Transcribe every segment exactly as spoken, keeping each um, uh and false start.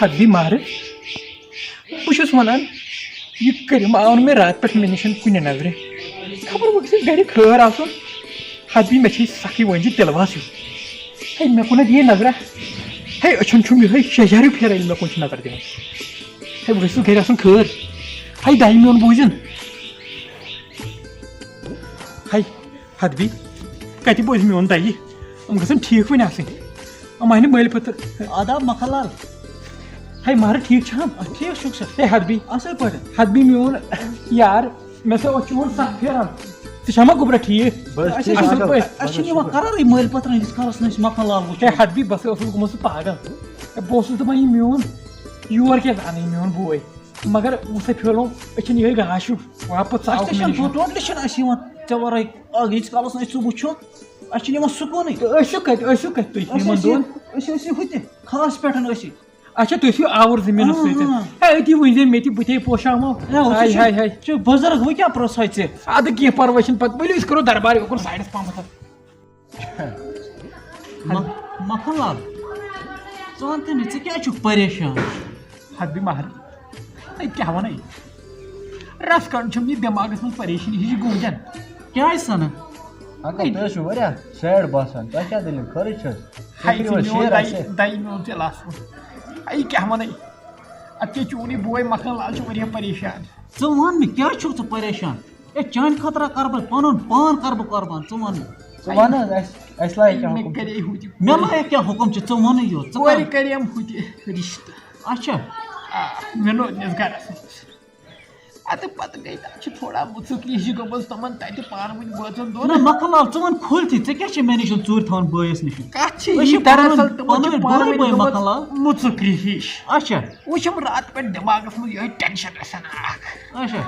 حدبی مہرٕ، بہٕ چھُس وَنان، یہِ کٔرِم آو نہٕ مےٚ راتہٕ پٮ۪ٹھ مےٚ نِش کُنہِ نظرِ۔ خبر وۄنۍ گژھِ گرِ خٲر آسُن۔ حدبی، مےٚ چھے سخٕے وۄنۍ زِ تِلہٕ واس ہیوٗ۔ ہے، مےٚ کُنتھ یی نظرہ۔ ہے، أچھن چھُم یِہوٚے شیٚہجار ہیوٗ پھیران ییٚلہِ مےٚ کُن چھُ نظر دِوان۔ ہے، وۄنۍ گژھِ گرِ آسُن خٲر۔ ہے، دَہہِ میون بوٗزِن۔ ہے، حدبی، کتہِ بوزِ میون دَیہِ؟ یِم گژھن ٹھیٖک وۄنۍ آسٕنۍ۔ یِم آیہِ نہٕ مٔلۍ پٔتھر۔ آداب مکھن لال۔ ہے مہرٕ، ٹھیٖک چھا؟ آ، ٹھیٖک چھُکھ سا؟ ہے حدبی۔ اصٕل پٲٹھۍ۔ حدبی میون یار، مےٚ سا اوس چون سَتھ پھیران۔ ژٕ چھا ما گوٚبرا ٹھیٖک؟ بہٕ حظ اَسہِ ٹھیٖک، اَصٕل اَصٕل پٲٹھۍ۔ پٲٹھۍ۔ اَسہِ چھِنہٕ یِوان قرارٕے مٔلۍ پٔتھر ییٖتِس کالس نہٕ أسۍ مکھن لال وٕچھو۔ ہے حدبی، بس اوسُس گوٚمُت سُہ پاگل۔ ہے بہٕ اوسُس دَپان، یہِ میون یور کیٛازِ اَنٕنۍ میون بوے؟ مگر وۄنۍ سا پھیرُن، أسۍ چھِنہٕ یِہوٚے گاش ہیوٗ واپس اَسہِ ژاوُکھ تہِ مےٚ چھَنہٕ نِش۔ ٹوٹلی چھَنہٕ اَسہِ یِوان ژےٚ وَرٲے، آ، ییٖتِس کالَس نہٕ أسۍ ژٕ وٕچھو، اَسہِ چھِنہٕ یِوان سکوٗنٕے۔ تہٕ ٲسِو کَتہِ، ٲسِو کَتہِ تُہۍ أسۍ یِمَن ٲسۍ دۄن؟ یہِ، أسۍ ٲسۍ یہِ ہُتہِ خاص پٮ۪ٹھ ٲسۍ۔ اچھا، تُہۍ ٲسِو آوُر زٔمیٖنَس اۭں، سۭتۍ۔ اۭں۔ ہے، أتی ؤنۍ زِ مےٚ تہِ، بہٕ تہِ ہے پوشاومو۔ ہے، ہُتہِ ہاے، چھُ، ہاے، ہاے۔ چھُ بُزرگ، وۄنۍ کیٛاہ پرٛژھے ژےٚ؟ اَدٕ کینٛہہ پَرواے چھُنہٕ، پَتہٕ ؤلِو أسۍ کَرو دربار یوکُن سایڈَس پَہمَتھ۔ م-، مکھن لال، ژٕ وَن تہٕ مےٚ، ژٕ کیٛازِ چھُکھ پریشان؟ حدبی مہرٕ، ہے کیٛاہ وَنَے؟ رَژھ کھنٛڈ چھُم یہِ دٮ۪ماغَس منٛز پریشٲنی ہِش گوٗنجان۔ کیٛازِ سَنہٕ؟ انکل، تُہۍ حظ چھِو واریاہ سیڈ باسان، تۄہہِ کیٛاہ دٔلیٖل؟ خٲرٕے چھِ حظ؟ ہے، تُہۍ یہِ کٔرِو حظ میون شیر دَے، اَسہِ۔ دَے میون تہِ لَس۔ ہے، یہِ کیٛاہ وَنَے؟ اَدٕ کیٛاہ چون یہِ بوے مکھن لال چھُ واریاہ پریشان۔ ژٕ وَن مےٚ، کیٛازِ چھُکھ ژٕ پریشان؟ ہے، چانہِ خٲطرٕ کَرٕ بہٕ پَنُن پان کَرٕ بہٕ قۄربان، ژٕ وَن مےٚ۔ ژٕ وَن حظ اَسہِ، اَسہِ لایق کیٛاہ مےٚ حُکُم چھُ؟ کَرے ہُتہِ۔ مےٚ لایق کیٛاہ حُکُم چھُ؟ ژٕ وَنٕے یوت، ژٕ کورِ کَر۔ کَریم ہُتہِ رِشتہٕ۔ اچھا۔ آ، مےٚ لوگ نَس گَرَس منٛز۔ اَدٕ پَتہٕ گٔے تَتھ چھِ تھوڑا مُژُکری ہِش گٔمٕژ تِمَن تَتہِ پانہٕ ؤنۍ بٲژَن دۄن۔ نہ، مَکھَن لال، ژٕ وَن کھُلتھی، ژےٚ کیٛاہ چھِ مےٚ نِش ژوٗرِ تھاوان بٲیِس نِش؟ کَتھ چھِ أسۍ چھِ یی، دَراصل پانہٕ، تِمَن چھِ پانہٕ پانہٕ ؤنۍ ؤنۍ گٔمٕژ بٲے، مَکھَن لال۔ مُژُکری ہِش۔ اچھا۔ وٕچھِم راتہٕ پٮ۪ٹھ دٮ۪ماغَس منٛز یِہوٚے ٹٮ۪نشَن رَژھَنا اَکھ۔ اچھا۔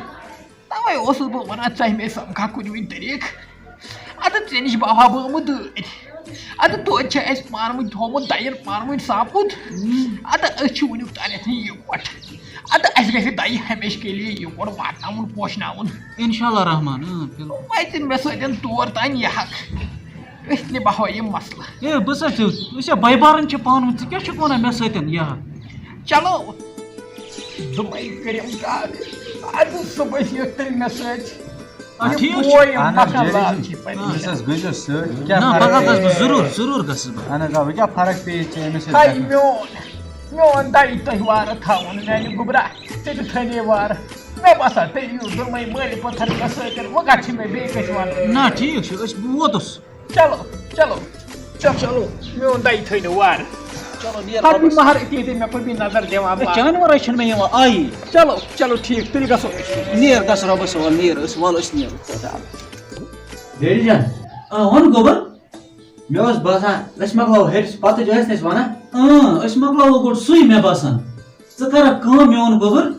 تَوَے اوسُس بہٕ وَنان، ژَمہِ سَمکھا کُنہِ وِزِ طریٖقہٕ۔ اَدٕ ژےٚ نِش بہٕ ہا بہٕ آمُت دٲرۍ۔ اَدٕ توتہِ چھِ اَسہِ پانہٕ ؤنۍ تھوٚومُت دَیَن پانہٕ ؤنۍ سَپُد۔ اَدٕ أسۍ چھِ وٕنیُک تانٮ۪تھ یِکوَٹہٕ۔ اَدٕ اَسہِ گژھِ دَیہِ ہمیشہِ کے لیے یِکوَٹہٕ واتناوُن، پوشناوُن۔ اِنشاء اللہ رحمان، اۭں، بِلکُل۔ وۄنۍ تہِ مےٚ سۭتۍ تور تام یہِ حق۔ أسۍ نِباہو یہِ مسلہٕ۔ ہے، بہٕ سا چھُس، أسۍ ہا بٲے بارٕنۍ چھِ پانہٕ ؤنۍ، ژٕ کیٛاہ چھُکھ وَنان مےٚ سۭتۍ یہِ حق؟ چلو، دوٚپمَے کٔرِم کَتھ۔ اَدٕ صُبحَس یِتھ تیٚلہِ مےٚ سۭتۍ۔ آ، یہِ ٹھیٖک چھُ۔ بوے اہن حظ، مَکھَن جیری لال جی، چھِ پَتہٕ۔ أمِس حظ گٔژھۍزیو سۭتۍ۔ کیٛاہ نہ، فرق پگاہ پیٚیہِ؟ گژھٕ بہٕ، ضروٗر، ضروٗر گژھٕ بہٕ۔ اہن حظ، آ، وۄنۍ کیٛاہ فرق پیٚیہِ ژےٚ أمِس سۭتۍ ہَے گژھنَس؟ میون، میون دَیہِ تۄہہِ وارٕ تھاوُن، میٛانہِ گوٚبرا، ژےٚ تہِ تھٲینَے وارٕ۔ مےٚ باسان، تیٚلہِ یِیِو دۄنوَے مٲلۍ پٔتھر مےٚ سۭتۍ، وۄنۍ کَتھ چھِ مےٚ بیٚیہِ کٲنٛسہِ وَنُن؟ نہ، ٹھیٖک چھُ، أسۍ، بہٕ ووتُس۔ چلو، چلو، چلو، چلو، میون دَیہِ تھٲینو وارٕ۔ چلو، نیر پَتہٕ واپس۔ مہر أتی أتی مےٚ کُن بیٚیہِ نظر دِوان ہے، پانہٕ۔ چانہِ وَرٲے چھُنہٕ مےٚ یِوان آیی۔ چلو، چلو، ٹھیٖک، تیٚلہِ گژھو أسۍ۔ نیر، گژھ رۄبَس حوال، نیر، أسۍ، وَلہٕ أسۍ نیرو۔ ڈیڈی جان، آ، وَن گوٚبُر۔ مےٚ اوس باسان، أسۍ مۄکلاوو ہیٚرِ، پَتہٕ چھِ ٲسۍ نہٕ أسۍ وَنان۔ اۭں، أسۍ مۄکلاوو گۄڈٕ سُے، مےٚ باسان۔ ژٕ کَرَکھ کٲم، میون گوٚبُر،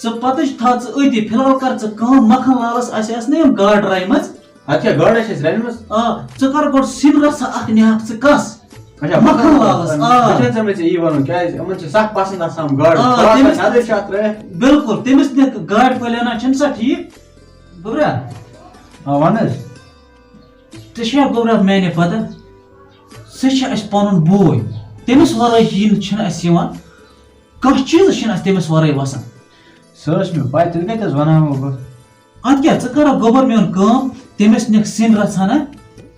ژٕ پَتہٕ چھِ تھاو ژٕ أتی، فِلحال کَر ژٕ کٲم، مَکھَن لالَس آسہِ، آسہِ نہ یِم گاڈٕ رَنِمَژٕ۔ اَدٕ کیٛاہ، گاڈٕ ٲسۍ اَسہِ رَنِمٕژ؟ آ، ژٕ کَر گۄڈٕ سِنۍ رَژھا اَکھ نِہَکھ ژٕ کَس۔ اچھا، مَکھَن مَکھَن لالَس، لالَس۔ آ۔ بہٕ چھُس ژےٚ یی وَنُن، کیٛازِ یِمَن چھِ سَخ پَسنٛد آسان گاڈٕ۔ آ، خاص تٔمِس کر نَدٕرۍ چھِ اَتھ ترٛٲیِتھ۔ بِلکُل، تٔمِس نِکھ گاڈٕ پھٔلۍ اَنان، چھِنہٕ سا ٹھیٖک؟ گوٚبرا۔ آ، وَن حظ۔ ژےٚ چھےٚ گوٚبرا میٛانہِ پَتہ؟ سُہ چھِ اَسہِ پَنُن بوے۔ تٔمِس وَرٲے یی نہٕ، چھِنہٕ اَسہِ یِوان۔ کانٛہہ چیٖز چھِنہٕ اَسہِ تٔمِس وَرٲے وَسان۔ سۄ ٲس مےٚ پَے، تیٚلہِ کَتہِ حظ وَنہٕ ہاو بہٕ؟ اَدٕ کیٛاہ، ژٕ کَرَکھ گوٚبُر میون کٲم، تٔمِس نِکھ سِنۍ رَژھا نا،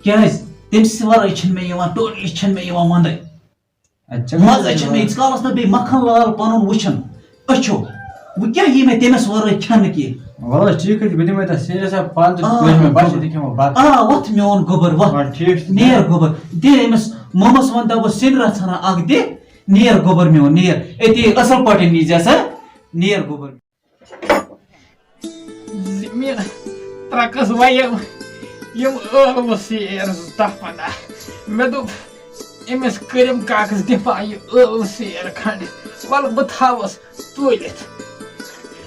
کیٛازِ؟ تٔمِس وَرٲے چھِنہٕ مےٚ یِوان، ٹوٹلی چھِنہٕ مےٚ یِوان وَندَے۔ اَدٕ ژےٚ کَتہِ مَزَے حظ چھِنہٕ مےٚ یِوان؟ ییٖتِس کالَس نہٕ بیٚیہِ مَکھَن لال پَنُن وٕچھَن أچھو، وۄنۍ کیٛاہ یی مےٚ تٔمِس وَرٲے کھٮ۪نہٕ کینٛہہ؟ وَلہٕ حظ، ٹھیٖک حظ چھُ، بہٕ دِمَے تَتھ سِنۍ رَژھا پانہٕ تہِ، آ، توتہِ مےٚ باسہِ گوٚبُر۔ تہِ کھٮ۪مو بَتہٕ۔ آ، وۄتھ میون گوٚبُر، وۄتھ۔ وَلہٕ ٹھیٖک چھُ۔ نیر گوٚبُر، دِ أمِس مَمَس وَن، دَپُس سِنۍ رَژھا نا اَکھ دِ۔ نیر گوٚبُر میون، نیر۔ أتی اَصٕل پٲٹھۍ نیٖزِ سا۔ نیر گوٚبُر۔ زٔمیٖن ترٛکَس وَیَم یِم ٲلوٕ سیر زٕ دَہ پنٛداہ۔ مےٚ دوٚپ، أمِس کٔرِم کاکَس دِفاع یہِ ٲلوٕ سیر کھنٛڈ۔ وَلہٕ بہٕ تھاوَس تُلِتھ۔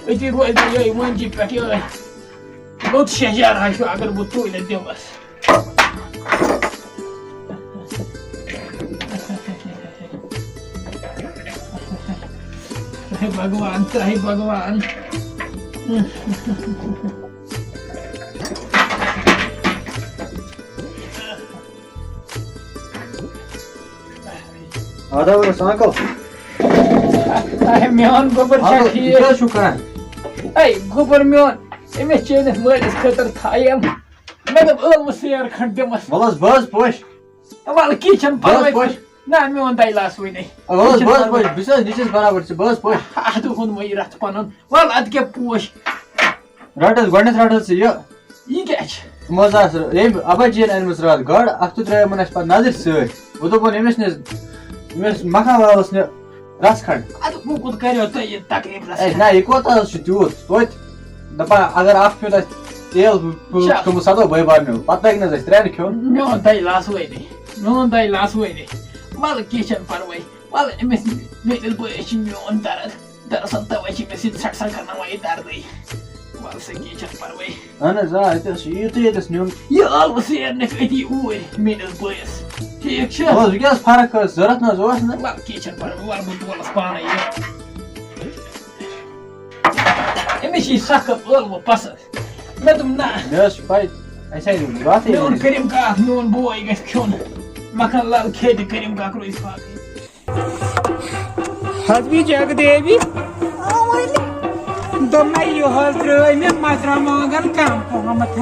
أتی روزِ مےٚ یِہوٚے مٔنٛزی پٮ۪ٹھ یِہوٚے لوٚت شیٚہجار ہا چھُ اگر بہٕ تُلِتھ دِمَس۔ ترٛاہہِ بھگوان، ترٛاہہِ بھگوان۔ آداب حظ، انکل۔ اے، میون گوٚبُر چھا ہتو، یہِ ٹھیٖک؟ کیٛاہ چھُو کران؟ اے، گوٚبُر میون، أمِس چٲنِس مٲلِس خٲطرٕ تھایَم۔ مےٚ دوٚپ، ٲلوٕ سیر کھنٛڈ دِمَس۔ وَلہٕ حظ، بہٕ حظ پوشہِ۔ وَلہٕ، کینٛہہ چھُنہٕ بہٕ حظ پَرواے۔ پوشہِ۔ نہ، میون دَے لاس وٕنی۔ وَلہٕ حظ، کینٛہہ چھُنہٕ بہٕ حظ پَرواے۔ پوشہِ، بہٕ چھُس حظ نِچَس برابر ژٕ، بہٕ حظ پوشہِ۔ اَدٕ ہُن مہ یہِ رَژھ پَنُن۔ وَلہٕ، اَدٕ کیٛاہ پوش؟ رَٹ حظ، گۄڈٕنٮ۪تھ رَٹ حظ ژٕ یہِ۔ یہِ کیٛاہ چھِ؟ یِم حظ آسہٕ ییٚمۍ ابا جِین أنمٕژ راتھ گاڈٕ، اَکھ تہٕ ترٛٲیمَن اَسہِ پَتہٕ نَدٕرۍ سۭتۍ۔ وۄنۍ دوٚپُن أمِس نِس، أمِس مَکھان لالَس نہِ رَژھ کھنٛڈ۔ اَدٕ وۄنۍ کوٚت کَریو تۄہہِ یہِ تکلیٖف رَژھ اے، کھنٛڈ؟ نہ، یہِ کوتاہ حظ چھُ تیوٗت؟ توتہِ دَپان اگر اَکھ پیوٚن اَسہِ تیل پھیوٚمُت سَتو بٲے بارنیو، پَتہٕ لَگہِ نہٕ حظ اَسہِ ترٛٮ۪ن کھیوٚن؟ میون دَے لاس وَے نہٕ، میون دَے لاس وَے نہٕ۔ وَلہٕ کینٛہہ چھَنہٕ پَرواے، وَلہٕ أمِس میٛٲنِس بٲیِس چھِ میون دَرد۔ دراصل توے چھِ مےٚ سۭتۍ سٮ۪ٹھاہ کرناوان یہِ دردٕے۔ وَلہٕ سا کینٛہہ چھَنہٕ پَرواے۔ اہن حظ، آ، اَتہِ حظ چھُ یہِ تہٕ ییٚتٮ۪س نیُن۔ یہِ ٲلوٕ سیر نِکھ أتی اوٗرۍ میٛٲنِس بٲیِس۔ ٹھیٖک چھا؟ وۄنۍ حظ، وۄنۍ کیٛاہ حظ فرق ٲس؟ ضوٚرَتھ نہ حظ اوس نہٕ۔ وَلہٕ کینٛہہ چھَنہٕ پَرواے، وَلہٕ بہٕ تُلَس پانَے یہِ۔ أمِس چھِ یہِ سَخ ٲلوٕ پَسنٛد۔ مےٚ دوٚپ نہ۔ مےٚ ٲس پَے، اَسہِ آیہِ راتھٕے میون ؤنِتھ۔ کریٖم کاک، میون بوے گژھِ کھیوٚن۔ مَکھَن لال کھیٚیہِ تہٕ کریٖم کاک روزِ باقٕے۔ حسبی جگ دیوی۔ آ، ؤنِو۔ دوٚپمَے، یہِ حظ ترٛٲے مےٚ مَرژٕوانٛگَن کَم پَہمَتھ۔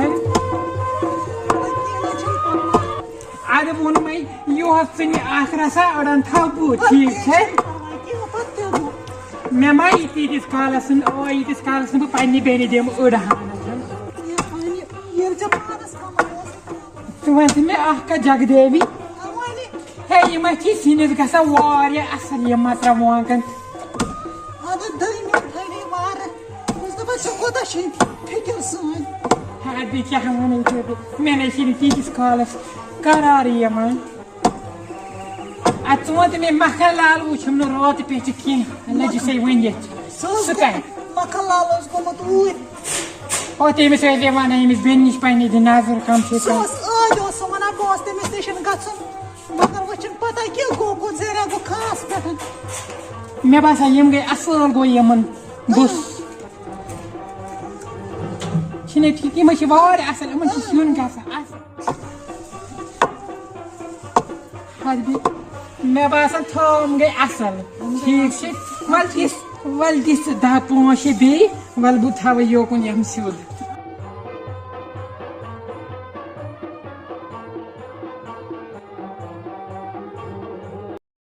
اَدٕ ووٚنمَے، یہِ حظ ژٕ نہِ اَکھ رَژھا أڑَن تھاو بہٕ، ٹھیٖک چھا؟ مےٚ ما یہِ تیٖتِس کالَس نہٕ، آ، ییٖتِس کالَس نہٕ بہٕ پنٛنہِ بیٚنہِ دِمہٕ أڑ ہَن۔ ییٚلہِ ژےٚ پانَس کَمٕے اوس۔ ژٕ وَن تہٕ مےٚ اَکھ کَتھ، جگ دیوی۔ آ، ؤنِو۔ ہے، یِم ہا چھِ سِنِس گژھان واریاہ اَصٕل، یِم مَرژٕوانٛگَن۔ اَدٕ دٔیمہِ پھٔلۍ وارٕ۔ بہٕ چھُس دَپان، ژےٚ کوٗتاہ چھے فِکِر سٲنۍ؟ ہے، بیٚیہِ کیٛاہ وَنَے ژےٚ بہٕ؟ مےٚ نَے چھِنہٕ تیٖتِس کالَس قرارٕے یِوان۔ اَدٕ ژٕ وَن تہٕ مےٚ، مَکھَن لال وٕچھُم نہٕ راتہٕ پٮ۪ٹھٕ کینٛہہ، لٔجِس ہے ؤنِتھ۔ سُہ حظ سُہ کَتہِ؟ مَکھَن لال اوس گوٚمُت اوٗرۍ۔ او، تٔمِس ٲسۍ زِ وَنان، أمِس بیٚنہِ نِش پنٛنہِ دِ نظر کَم چھِ سُہ کَم۔ اوس ٲدۍ اوس سُہ وَنان، بہٕ اوس تٔمِس نِش گژھُن۔ مگر وۄنۍ چھُنہٕ پتہ کیٛاہ گوٚو، گوٚو زیرہ گوٚو کھاہَس پٮ۪ٹھ۔ مےٚ باسان، یِم گٔے اَصٕل گوٚو یِمَن۔ بُس۔ چھِنہٕ ٹھیٖک، یِمَن چھِ واریاہ اَصٕل، یِمَن چھِ سیُن گژھان اَصٕل۔ حسبی، مےٚ باسان، تھٲم گٔے اَصٕل۔ ٹھیٖک چھِ، وَلہٕ دِس، وَلہٕ دِس دَہ پانٛژھ شےٚ بیٚیہِ، وَلہٕ بہٕ تھاوَے یوکُن یِم سیوٚد۔